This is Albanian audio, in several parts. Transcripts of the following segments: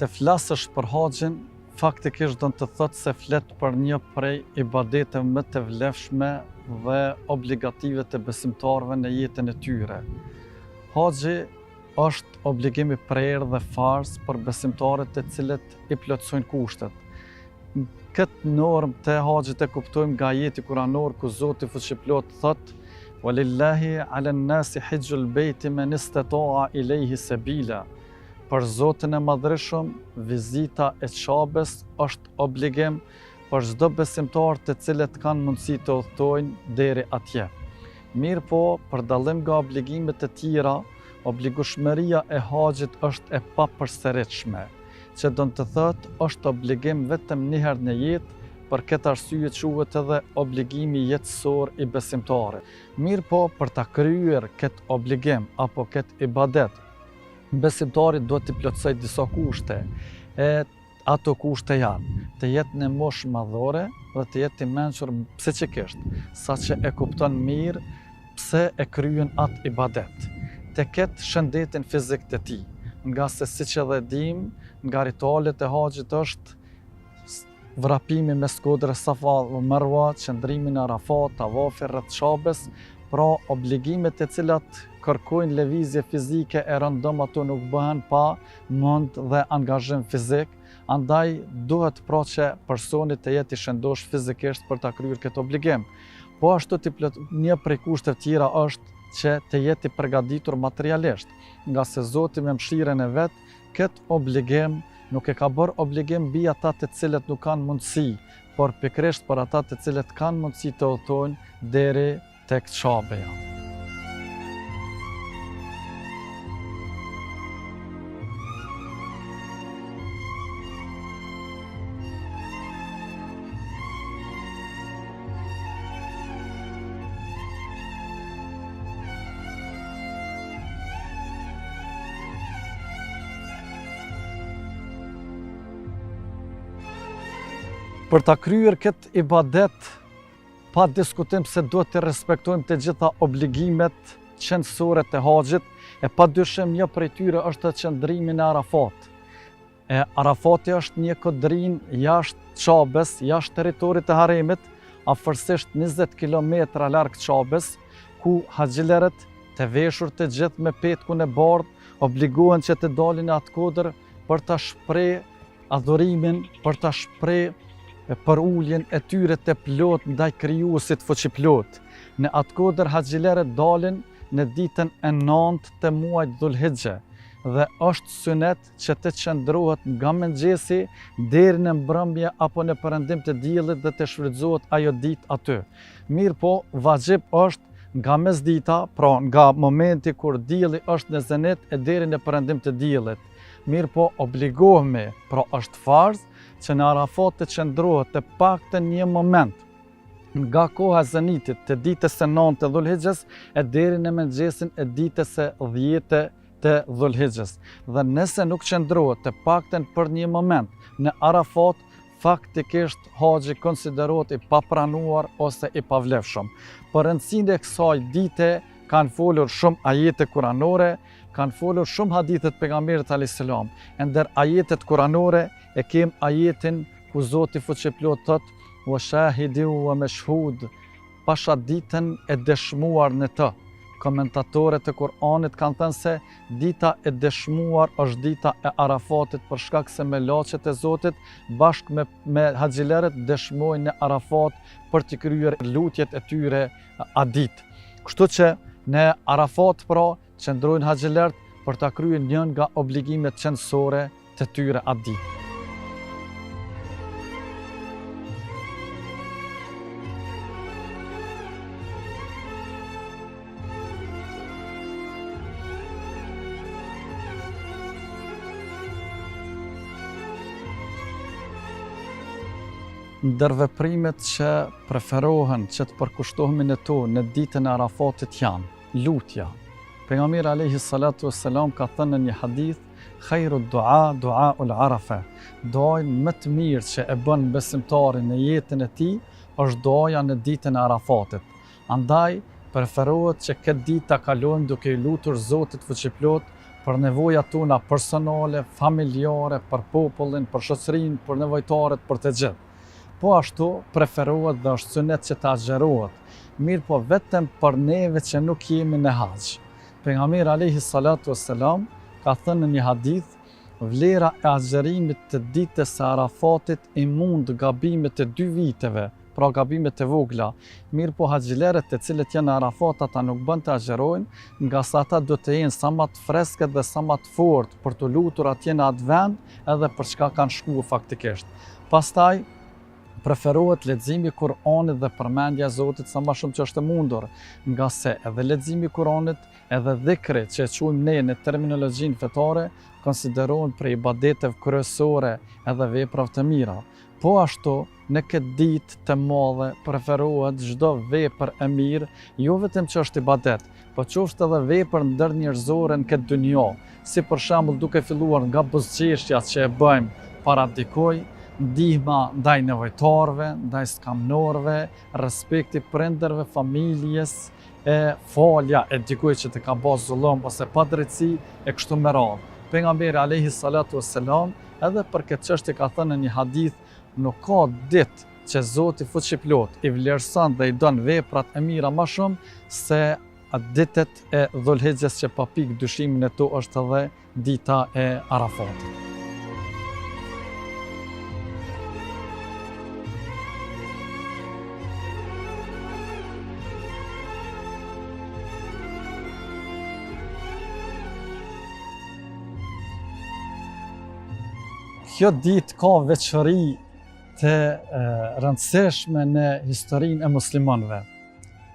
Të flasësh për haxhin, faktikisht don të thotë se flet për një prej ibadeteve më të vlefshme dhe obligative të besimtarëve në jetën e tyre. Haxhi është obligim i prerë dhe farz për besimtarët të cilët i plotësojnë kushtet. Këtë normë të haxhit e kuptojmë nga ajeti kuranor ku Zoti Fuqiplotë thotë Walillahi 'ala an-nasi hijjul bejti men istata'a ilejhi sebila. Për Zotin e Madhërishëm, vizita e Qabes është obligim për çdo besimtar të cilët kanë mundësi të udhëtojnë deri atje. Mirëpo, për dallim nga obligimet e tjera, obligueshmëria e haxhit është e papërsëritshme, që don të thotë është obligim vetëm një herë në jetë, për këtë arsye quhet edhe obligimi jetësor i besimtarit. Mirëpo, për ta kryer këtë obligim apo këtë ibadet, besimtari duhet t'i plotësojë disa kushte. E ato kushte janë, të jetë në moshë madhore dhe të jetë i mençur psikikisht, saqë e kupton mirë pse e kryen atë ibadet. Të ketë shëndetin fizik të tij, ngase siç edhe dimë, nga ritualet e haxhit është Vrapimi mes kodrës Safa dhe Merwa, qëndrimi në Arafat, tavafi rreth Qabes, pra obligimet të cilat kërkojnë lëvizje fizike e rëndom ato nuk bëhen pa mund dhe angazhim fizik, andaj duhet pra që personi të jetë i shëndoshë fizikisht për ta kryer këtë obligim. Po ashtu t'i plot një prej kushteve tjera është që të jetë i përgatitur materialisht, ngase Zoti me mëshirën e vet Këtë obligim nuk e ka bërë obligim mbi ata të cilët nuk kanë mundësi, por pikërisht për ata të cilët kanë mundësi të udhëtojnë deri tek Qabeja. Për ta kryer këtë ibadet, pa diskutim se duhet të respektojmë të gjitha obligimet qenësore të haxhit, e pa dyshim një prej tyre është qëndrimi në Arafat. E Arafati është një kodrinë jashtë Qabes, jashtë territorit të Haremit, afërsisht 20 kilometra larg Qabes, ku haxhilerët të veshur të gjithë me petkun e bardhë, obligohen që të dalin në atë kodër për ta shpreh adhurimin, për ta shpreh përuljen e tyre të plotë ndaj krijuesit fuqiplotë. Në atë kodër haxhilerët dalin në ditën e 9 të muajit Dhulhixhe dhe është synet që të qëndrohet nga mëngjesi deri në mbrëmje apo në perëndim të diellit dhe të shfrytëzohet ajo ditë aty. Mirëpo, vaxhib është nga mesdita, pra nga momenti kur dielli është në zenit e deri në perëndim të diellit. Mirëpo, obligohemi, pra është farz, që në Arafat të qëndrohet të paktën një moment nga koha e zenitit të ditës së 9 të Dhulhixhes e deri në mëngjesin e ditës së 10 të Dhulhixhes. Dhe nëse nuk qëndrohet të paktën për një moment në Arafat, faktikisht haxhi konsiderohet i papranuar ose i pavlefshëm. Për rëndësinë e kësaj dite kanë folur shumë ajete kuranore, kanë folur shumë hadithe të pejgamberit alayhis salam. E ndër ajetet kuranore e kem ajetin ku Zoti fuqiplotë thotë: "Wa shahidin wa mashhud", Pasha ditën e dëshmuar në të. Komentatorët e Kur'anit kanë thënë se dita e dëshmuar është dita e Arafatit për shkak se melaqet e Zotit bashkë me me haxhilerët dëshmojnë në Arafat për t'i kryer lutjet e tyre atë ditë. Kështu që në Arafat pra qëndrojnë haxhilerët për ta kryer një nga obligimet qenësore të tyre atë ditë. Ndër veprimet që preferohen që të përkushtohemi në to në ditën e Arafatit janë, Lutja. Pejgamberi alejhi salatu ves selam ka thënë në një hadith, Khairu dua duaul arafe. Duanë më të mirë që e bën besimtari në jetën e tij është duaja në ditën e Arafatit. Andaj, preferohet që këtë ditë ta kalojmë duke i lutur Zotit Fuqiplotë Për nevojat tona personale, familjare, për popullin, për shoqërinë, për nevojtarët, për të gjithë. Po ashtu, preferohet dhe është sunet që të agjërohet, mirëpo vetëm për neve që nuk jemi në haxh. Pejgamberi alejhi salatu ves selam ka thënë në një hadith, Vlera e agjërimit të ditës së Arafatit i mund gabimet e dy viteve, pra gabimet e vogla, mirëpo haxhilerët të cilët janë në Arafat ata nuk bën të agjërojnë, ngase ata duhet të jenë sa ma të freskët dhe sa ma të fortë për t'u lutur atje në atë vend edhe për çka kanë shku faktikisht. Pastaj, preferohet leximi i Kur'anit dhe përmendja e Zotit sa ma shumë që është e mundur, ngase edhe leximi i Kur'anit, edhe dhikri që e quajmë ne në terminologjinë fetare, konsiderohen prej ibadeteve kryesore edhe veprave të mira. Po ashtu, në këtë ditë të madhe preferohet çdo vepër e mirë, jo vetëm që është ibadet, po qoftë edhe vepër ndërnjerëzore në këtë dynja, si për shembull duke filluar nga buzëqeshja që e bëjmë para dikuj, ndihma ndaj nevojtarëve, ndaj skamnorëve, respekti prindërve, familjes, e falja e dikujt që të ka ba zullum ose padrejtësi e kështu me radhë. Pejgamberi alejhi salatu ves selam edhe për këtë çështje ka thënë në një hadith nuk ka ditë që Zoti fuqiplotë i vlerëson dhe i don veprat e mira ma shumë se ditët e Dhulhixhes që pa pikë dyshimi në to është edhe dita e Arafatit. Kjo ditë ka veçori të rëndësishme në historinë e muslimanëve.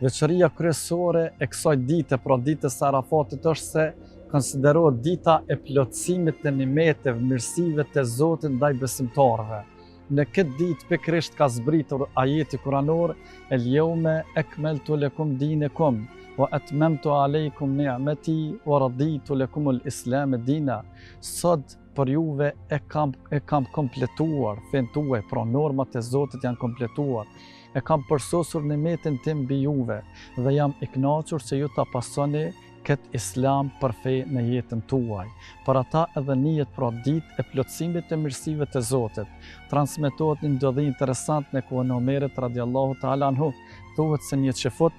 Veçoria kryesore e kësaj dite, pra ditës së Arafatit, është se konsiderohet dita e plotësimit të nimeteve, mirësive të Zotit ndaj besimtarëve. Në këtë ditë pikërisht ka zbritur ajeti kuranor El jeume ekmeltu lekum dinekum wa atmamtu alejkum ni'meti wa raditu lekumul islame dina. Sot për juve e kam e kam kompletuar fenë tuaj, pra normat e Zotit janë kompletuar. E kam përsosur nimetin tim mbi juve dhe jam i kënaqur që ju ta pasoni këtë Islam për fe në jetën tuaj. Për ata edhe njihet pra ditë e plotësimit të mirësive të Zotit. Transmetohet një ndodhi interesant në kohën e Omerit radiallahu ta'ala anhu. Thuhet se një çifut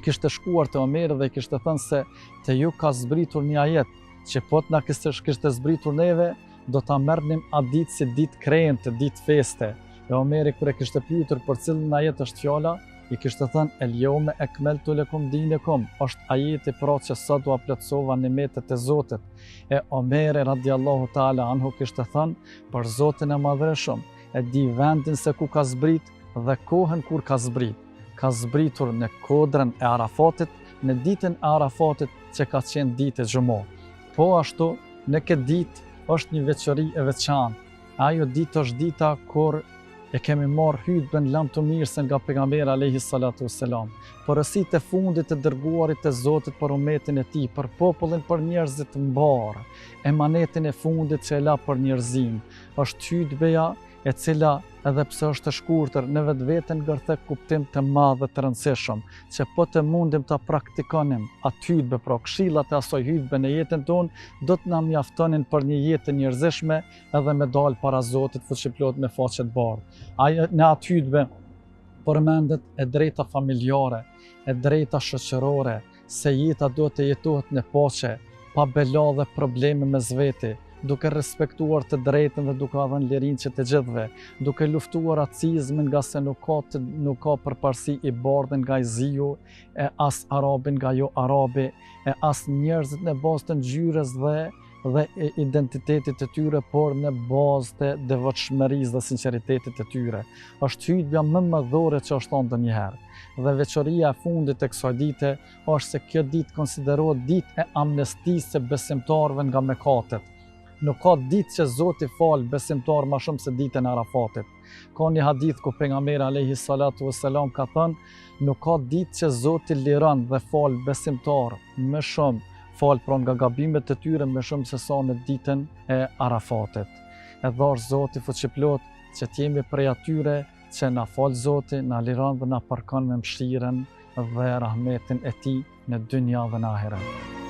kishte shkuar te Omeri dhe i kishte thënë se te ju ka zbritur një ajet që po të na kishte kishte zbritur neve, do ta merrnim atë ditë si ditë kremte, ditë feste. E Omeri kur e kishte pyetur për cilin ajet është fjala, i kishte thënë el jeume ekmeltu lekum dinekum, është ajeti pra që sot ua plotësova nimetet e Zotit. E Omeri radiallahu ta'ala anhu kishte thënë për Zotin e madhërishëm, e di vendin se ku ka zbrit dhe kohën kur ka zbrit. Ka zbritur në kodrën e Arafatit, në ditën e Arafatit që ka qenë ditë e xhuma. Po ashtu, në këtë ditë është një veçori e veçantë. Ajo ditë është dita kur e kemi marrë hytben lamtumirëse nga pejgamberi alejhi salatu vesselam. Porositë e fundit të dërguarit të Zotit për umetin e tij, për popullin, për njerëzit mbarë, emanetin e fundit që e la për njerëzinë, është hytbeja e cila edhe pse është e shkurtër, në vetvete ngërthen kuptim të madh dhe të rëndësishëm, që po të mundim ta praktikonim atë hytbe, pra këshillat e asaj hytbe në jetën tonë, do të na mjaftonin për një jetë të njerëzishme edhe me dalë para Zotit fuqiplotë me faqe të bardhë. Ajo në atë hytbe përmendet e drejta familjare, e drejta shoqërore, se jeta duhet të jetohet në paqe, pa bela dhe probleme mes veti, duke respektuar të drejtën dhe duke dhënë lirinë që të gjithëve, duke luftuar racizmin ngase nuk ka, të, nuk ka përparësi i bardhi nga i ziu, e as arabi nga jo arabi, e as njerëzit në bazë të ngjyrës dhe dhe identitetit të tyre, por në bazë të devotshmërisë dhe sinqeritetit të tyre. Është hytbja më madhore që është thënë ndonjëherë. Dhe veçoria e fundit e kësaj dite është se kjo ditë konsiderohet ditë e amnestisë së besimtarëve nga mëkatet. Nuk ka ditë që Zoti fal besimtarë ma shumë se ditën e Arafatit. Ka një hadith ku pejgamberi alejhi salatu vesselam ka thënë, nuk ka ditë që Zoti liron dhe fal besimtarë më shumë, fal pra nga gabimet e tyre më shumë se sa në ditën e Arafatit. E dhashtë Zoti fuqiplotë që të jemi prej atyre që na fal Zoti, na liron dhe na përkon me mëshirën dhe rahmetin e tij në dynja dhe në ahiret.